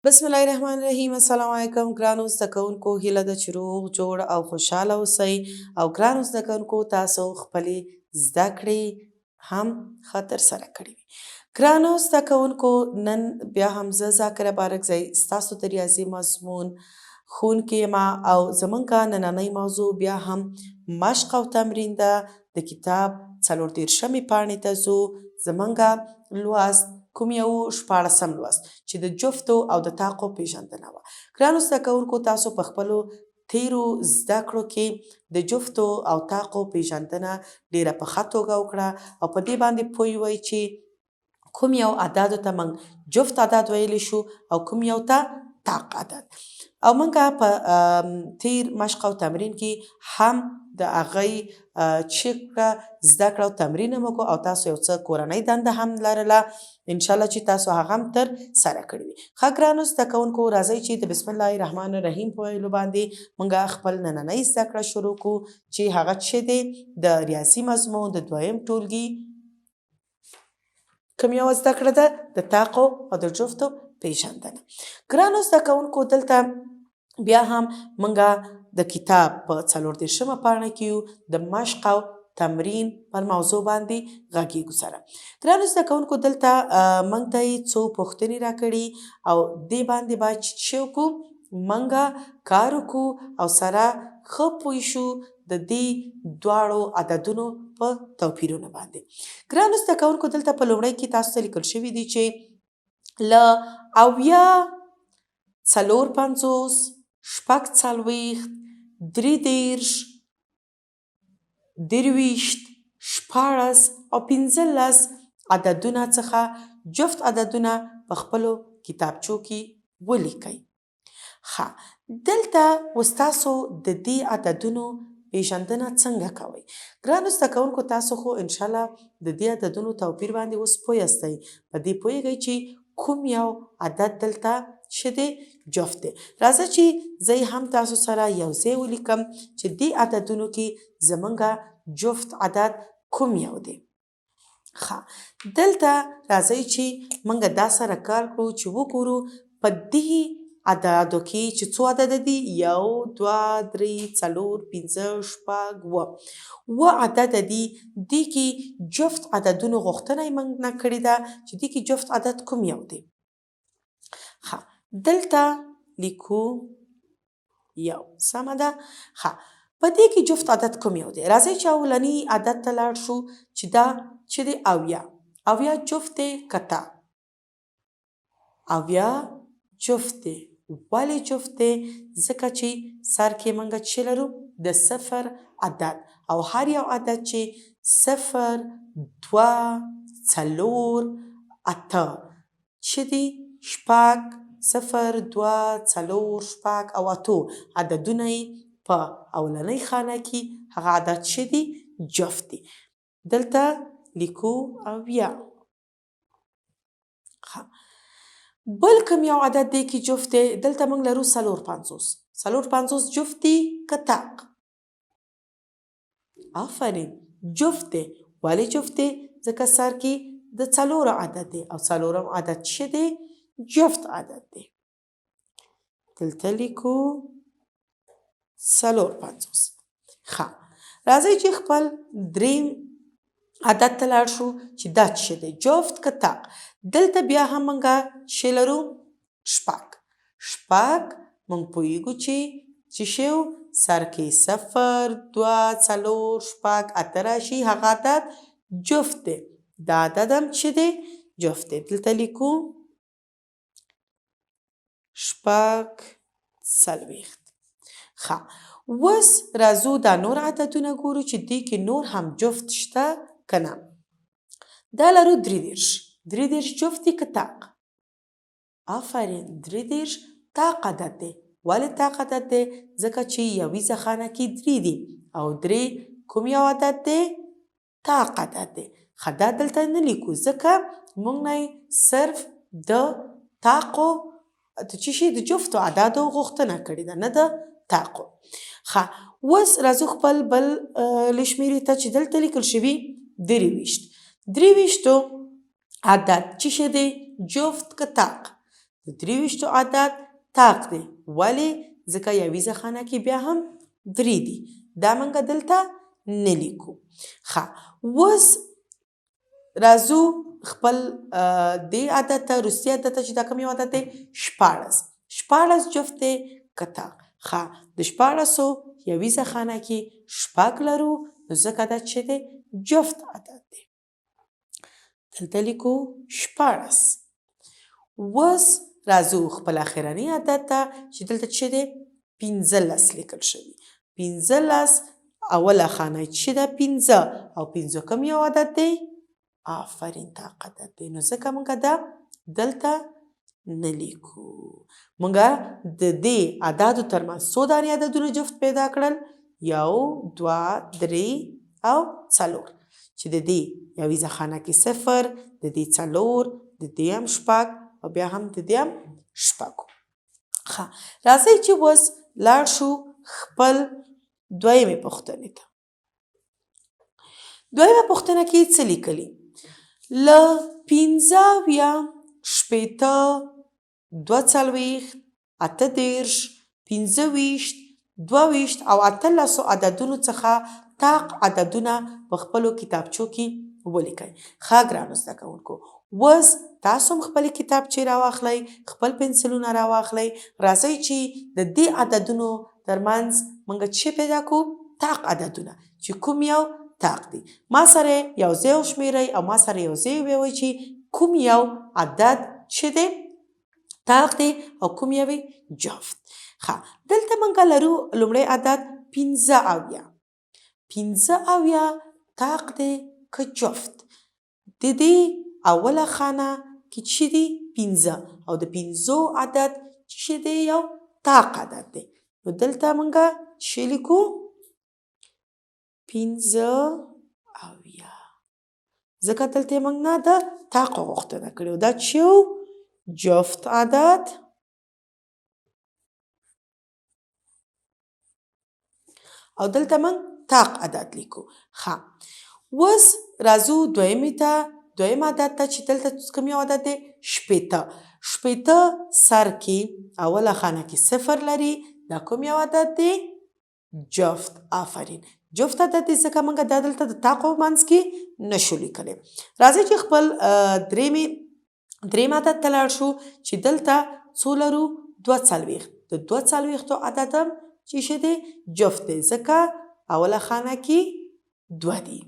بسم الله الرحمن الرحیم. السلام علیکم ګرانو زده کوونکو، هیله ده چې روغ جوړ او خوشحاله اوسئ. او ګرانو زده کوونکو، تاسو خپلې زده کړې هم ښه ترسره کړې وي. ګرانو زده کوونکو، نن بیا هم زه ذاکره بارکزی ستاسو د ریاضي مضمون ښوونکې یم او زمونږ نننۍ موضوع بیا هم مشق او تمرین ده. د کتاب 34مې پاڼې ته ځو. زمونږ لوست کوم یو؟ 16م لوست چې د جفتو او د طاقو پیژندنه وه. ګرانو زده کوونکو، تاسو په خپلو تیرو زده کړو کې د جفتو او طاقو پیژندنه ډیره په ښه توګه وکړه او په دې باندې پوه وئ چې کوم یو عددو ته موږ جفت عدد ویلی شو او کوم یو ته طاق عدد. او موږ په تیر مشق او تمرین کې هم د هغې چې کړه زده کړه او تمرین هم وکړو او تاسو یو څه کورنۍ دنده هم لرله، انشاءالله چې تاسو هغه هم تر سره کړې وي. ښه ګرانو زده کوونکو، راځئ چې د بسم الله الرحمن الرحیم په ویلو باندې موږ خپل نننۍ زده کړه شروع کړو چې هغه چې دی د ریاضي مضمون د دویم ټولګي کوم یوه زده کړه ده، د طاقو او د جفتو پیژندنه. ګرانو زده کوونکو، دلته بیا هم موږ د کتاب په 34مه پاڼه کې یو، د مشق او تمرین پر موضوع باندې غږیږو سره. ګرانو زده کوونکو، دلته موږ ته یې څو پوښتنې راکړي او دې باندې باید چې وکړو، موږ کار وکړو او سره ښه پوه شو د دې دواړو عددونو په توپیرونو باندې. ګرانو زده کوونکو، دلته په لومړۍ کې تاسو ته لیکل شوي دي چې له 70، 54، 46، 33، 23، 16 او 15 عددونه څخه جفت عددونه په خپلو کتابچو کې ولیکئ. ښه، دلته اوس تاسو د دې عددونو پیژندنه څنګه کوئ؟ ګرانو زده کوونکو، تاسو خو انشاءالله د دې عددونو توپیر باندې اوس پوه یاستئ، په دې پوهېږئ چې کوم یو عدد دلته چې دی جفت دی. راځه چې زه یې هم تاسو سره یو ځای ولیکم چې دې عددونو کې زمونږ جفت عدد کوم یو دی. ښه، دلته راځئ چې موږ دا سره کار کړو چې وګورو په دې عددو کې چې څو عدد دي. 1، 2، 3، 4، 5، 6، 7، 7 عدد دي. دې کې جفت عددونو غوښتنه یې موږ نه کړې ده چې دې کې جفت عدد کوم یو دی. ښه، دلته لیکو 1، سمه ده. ښه، په دې کې جفت عدد کوم یو دی؟ راځئ چې اولني عدد ته لاړ شو چې دا چې دی 70. 70 جفت دی که طاق؟ 70 جفت دی. ولې جفت دی؟ ځکه چې سر کې موږ چې لرو د صفر عدد او هر یو عدد چې 0، 2، 4، 8 چې دي، 6، 0، 2، 4، 6 او 8 عددونه یې په اولنۍ خانه کې هغه عدد چې دي جفت دي. دلته لیکو 70. ښه، بل کوم یو عدد دی کې جفت دی؟ دلته موږ لرو 54. 54 جفت دی که طاق؟ آفرین، جفت دی. ولې جفت دی؟ ځکه سر کې د څلورو عدد دی او څلورم عدد چې دی جفت عدد دی. دلته لیکو 54. ښه، راځئ چې خپل دریم عدد ته لاړ شو چې دا څه دی، جفت که طاق؟ دلته بیا هم موږ چې لرو 6. 6 موږ پوهېږو چې څه شی و، سر کې 0، 2، 4، 6، 8 راشي هغه عدد جفت دی. دا عدد هم چې دی جفت دی. دلته لیکو 46. ښه، اوس راځو دا نور عددونه ګورو چې دې کې نور هم جفت شته که نه. دا لرو 33. 33 جفت دی که طاق؟ آفرین، 33 طاق عدد دی. ولې طاق عدد دی؟ ځکه چې یویزه خانه کې 3 دي او 3 کوم یو عدد دی؟ طاق عدد دی. ښه، دا دلته نه لیکو ځکه موږ نه یې صرف د طاقو د څه شي د جفتو عددو غوښتنه کړې ده، نه د طاقو. ښه، اوس راځو خپل بل لشمېرې ته چې دلته لیکل شوي 23. 23 عدد څه شی دی؟ جفت که طاق؟ د 23 عدد طاق دی. ولې؟ ځکه یویزه خانه کې بیا هم 3 دي. دا موږ دلته نه لیکو. ښه، اوس راځو خپل دې عدد ته، وروستي عدد ته چې دا کوم یو عدد دی؟ 16. 16 جفت دی که طاق؟ ښه، د 16 یویزه خانه کې 6 لرو، نو ځکه دا چې دی جفت عدد دی. دلته لیکو 16. اوس راځو خپل اخرني عدد ته چې دلته چې دی 15 لیکل شوي. 15 اوله خانه چې ده 5، او 5 کوم یو عدد دی؟ آفرین، طاق عدد دی. نو ځکه موږ دا دلته نه لیکو. موږ د دې عددو ترمنځ څو دانې عددونه جفت پیدا کړل؟ 1، 2، 3 او 4، چې د دې یویزه خانه کې 0، د دې 4، د دې هم 6 او بیا هم د دې هم 6. ښه، راځئ چې اوس لاړ شو خپل دویمې پوښتنې ته. دویمه پوښتنه کې څه لیکلي؟ له 75، 60، 42، 38، 25، 22 او 18 عددونو څخه طاق عددونه په خپلو کتابچو کې ولیکئ. ښه ګرانو زده کوونکو، اوس تاسو هم خپلې کتابچې راواخلئ، خپل پنسلونه راواخلئ. راځئ چې د دې عددونو ترمنځ موږ څه پیدا کړو؟ طاق عددونه، چې کوم یو طاق دی. ما سره یو ځای وشمېرئ او ما سره یو ځای ووایئ چې کوم یو عدد چې دی طاق دی او کوم یو یې جفت. ښه، دلته موږ لرو لومړی عدد 75. 75 طاق دی که جفت؟ د دې اوله خانه کې چې دی 5، او د 5 عدد چې دی یو طاق عدد دی. نو دلته موږ چې لیکو 75، ځکه دلته موږ نه د طاق غوښتنه کړې وه. دا چې جفت عدد او دلته موږ طاق عدد لیکو. ښه، اوس راځو دویمې ته، دویم عدد ته چې دلته کوم یو عدد دی؟ 60. 60 سر کې اوله خانه کې 0 لري، دا کوم یو عدد دی؟ جفت. آفرین، جفت عدد دی، ځکه موږ دا دلته د طاقو منځ کې نشو لیکلی. راځئ چې خپل دریم عدد ته لاړ شو چې دلته څو لرو؟ 42. د 42 عدد هم چې څه دی؟ جفت دی، ځکه اوله خانه کې 2 دي.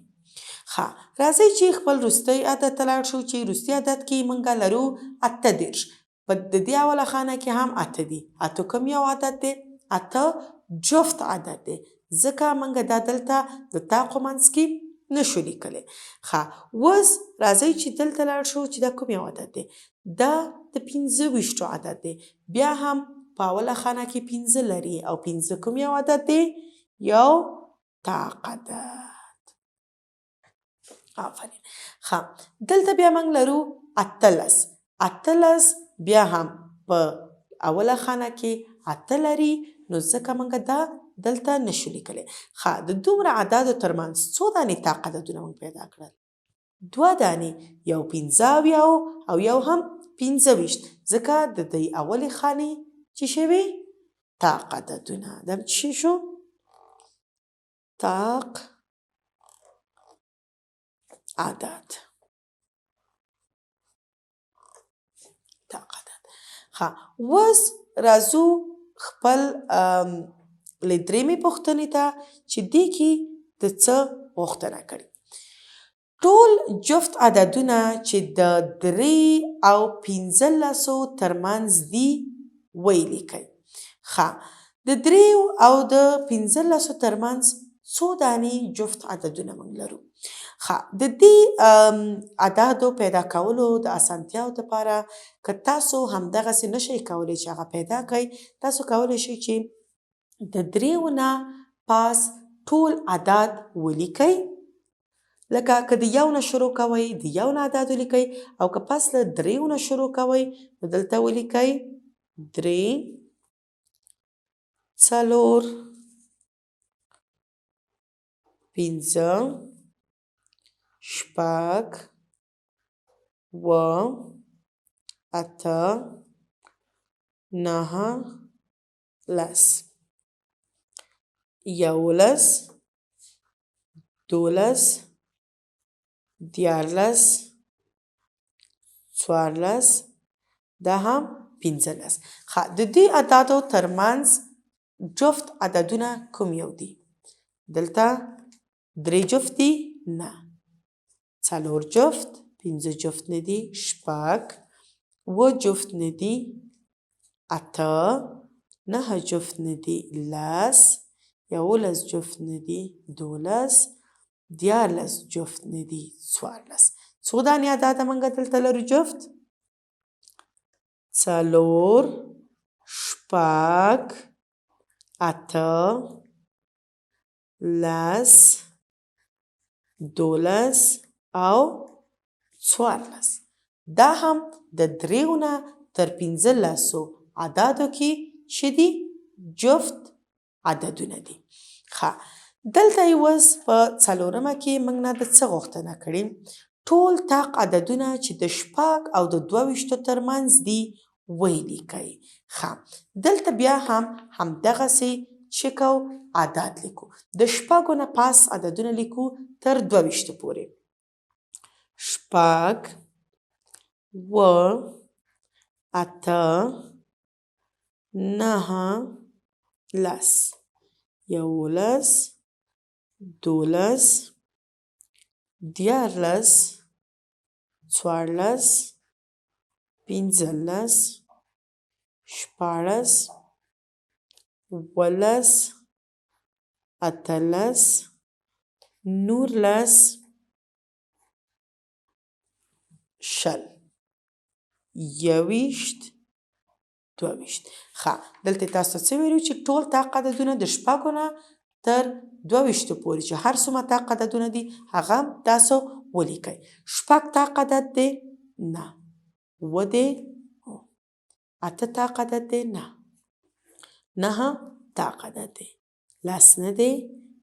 ښه، راځئ چې خپل وروستی عدد ته لاړ شو چې وروستي عدد کې موږ لرو 38. په د دې اوله خانه کې هم 8 دي. 8 کوم یو عدد دی؟ 8 جفت عدد دی، ځکه موږ دا دلته د طاقو منځ کې نشو لیکلی. ښه، اوس راځئ چې دلته لاړ شو چې دا کوم یو عدد دی؟ دا د 25 عدد دی. بیا هم په اوله خانه کې 5 لري، او 5 کوم یو عدد دی؟ یو طاق عدد. آفرین. ښه، دلته بیا موږ لرو 18. 18 بیا هم په اوله خانه کې 8 لري، نو ځکه موږ دا دلته نشو لیکلی. ښه، د دومره عددو ترمنځ څو دانې طاق عددونه موږ پیدا کړل؟ 2 دانې، یو 75 او یو هم 25، ځکه د دې اولې خانې چې شوې طاق عددونه. دا چې شو؟ طاق عدد. طاق عدد. ښه، اوس راځو خپل له درېیمې پوښتنې ته چې دې کې د څه غوښتنه کړې. ټول جفت عددونه چې د 3 او 15 ترمنځ دي ولیکئ. ښه، د 3 او د 15 ترمنځ څو دانې جفت عددونه موږ لرو؟ ښه، د دې عددو پیدا کولو د اسانتیاو لپاره که تاسو همدغسې نشئ کولی چې هغه پیدا کړئ، تاسو کولی شئ چې د 3 نه پاس ټول عدد ولیکئ. لکه که د 1 نه شروع کوئ د 1 نه عدد ولیکئ، او که پس له 3 نه شروع کوئ نو دلته ولیکئ 3، 4، 5، 6، 7، 8، نهه، لس، 11، 12، 13، 14، دا هم 15. ښه، د دې عددو ترمنځ جفت عددونه کوم یو دي؟ دلته درې جفت دي؟ نه. څلور جفت، پنځه جفت نه دي، شپږ، اووه جفت نه دي، اته، نهه جفت نه دي، 10، 11 جفت نه دي، 12، 13 جفت نه دي، 14. څو دانې عدد موږ دلته لرو جفت؟ څلور، شپږ، اته، 10، 12 او 14. دا هم د دریو نه تر 15 عددو کې چې دي جفت عددونه دي. ښه، دلته یې اوس په څلورمه کې موږ نه د څه غوښتنه کړې؟ ټول طاق عددونه چې د شپږ او د 22 ترمنځ دي ویې لیکئ. ښه، دلته بیا هم همدغسې چې کو عدد لیکو، د شپږو نه پس عددونه لیکو تر 22 پورې. شپږ، اووه، اته، نهه، 10، 11، 12، 13، 14، 15، 16، 17، 18، 19، 20، 21، 22. ښه، دلته تاسو ته څه ویلو چې ټول طاق عددونه د شپږو نه تر 22 پورې چې هر څومره طاق عددونه دي هغه تاسو ولیکئ. شپږ طاق عدد دی؟ نه. اووه دی؟ اته طاق عدد دی؟ نه. نهه طاق عدد دی. 10 نه دی،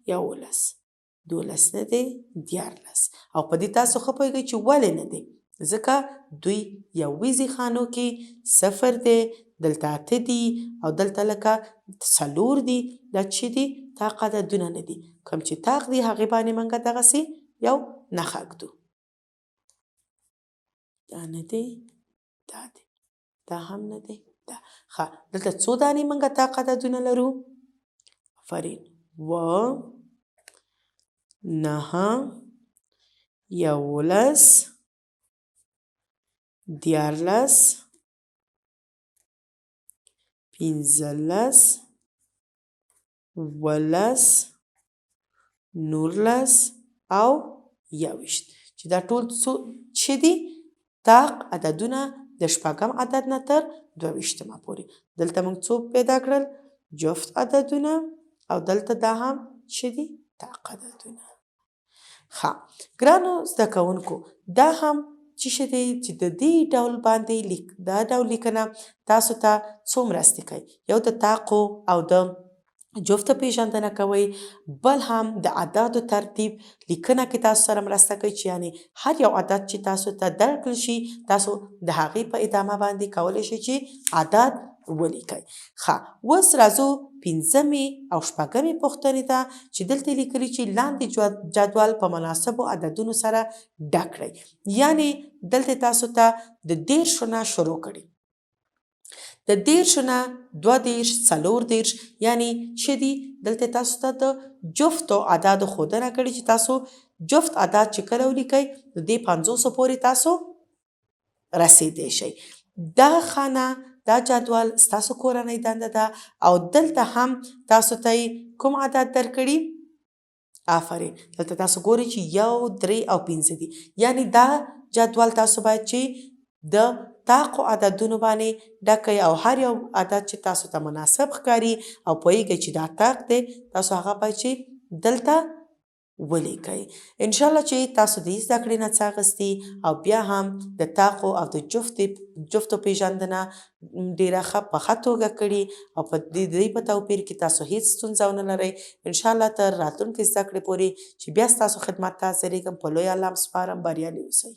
11، 12 نه دی، 13. او په دې تاسو ښه پوهېږئ چې ولې نه دی، ځکه دوی یوویزې خانو کې صفر دی، دلته اته دي او دلته لکه څلور دي. دا چې دي طاق عددونه نه دي. کوم چې طاق دي هغې باندې موږ دغسې یو نښه ږدو. دا نه دی، دا دی، دا هم نه دی، دا. ښه، دلته څو دانې موږ طاق عددونه لرو؟ آفرین، اووه، نهه، 11، 13، 15، 17، 19 او 21. چې دا ټول څو چې دي طاق عددونه د شپږم عدد نه تر 22 پورې. دلته موږ څو پیدا کړل؟ جفت عددونه، او دلته دا هم چې دي طاق عددونه. ښه، ګرانو زده کوونکو، دا هم چې څه دی چې د دې ډول باندې لیک، دا ډول لیکنه تاسو ته څو مرستې کوي. یو د طاقو او د جفت پیژندنه کوي، بل هم د عددو ترتیب لیکنه کې تاسو سره مرسته کوي، چې یعنی هر یو عدد چې تاسو ته درکړل شي تاسو د هغې په ادامه باندې کولی شئ چې عدد ولیکئ. ښه، اوس راځو پنځمې او شپږمې پوښتنې ته چې دلته لیکلي چې لاندې جدول په مناسبو عددونو سره ډک کړئ. یعنی دلته تاسو ته د 30 نه شروع کړي، د 30 نه 32، 34، یعنی چې دي دلته تاسو ته د جفتو عددو ښودنه کړې چې تاسو جفت عدد چې کله ولیکئ د دې 50 پورې تاسو رسیدی شئ. دا خانه، دا جدول ستاسو کورنۍ دنده ده، او دلته هم تاسو ته کوم عدد درکړي؟ آفرین، دلته تاسو ګورئ چې 1، 3 او 5 دي. یعنی دا جدول تاسو باید چې د طاقو عددونو باندې ډک کړئ، او هر یو عدد چې تاسو ته مناسب ښکاري او پوهېږئ چې دا طاق دی، تاسو هغه باید چې دلته ولیکئ. انشاءالله چې تاسو دې زده کړې نه څه اخیستي، او بیا هم د طاقو او د جفتو پېژندنه ډېره ښه په ښه توګه کړي، او په دې په توپیر کې تاسو هیڅ ستونزه ونه لرئ. انشاءالله تر راتلونکې زده کړې پورې چې بیا ستاسو خدمت ته حاضرېږم، په لوی الله مو سپارم. بریالي اوسئ.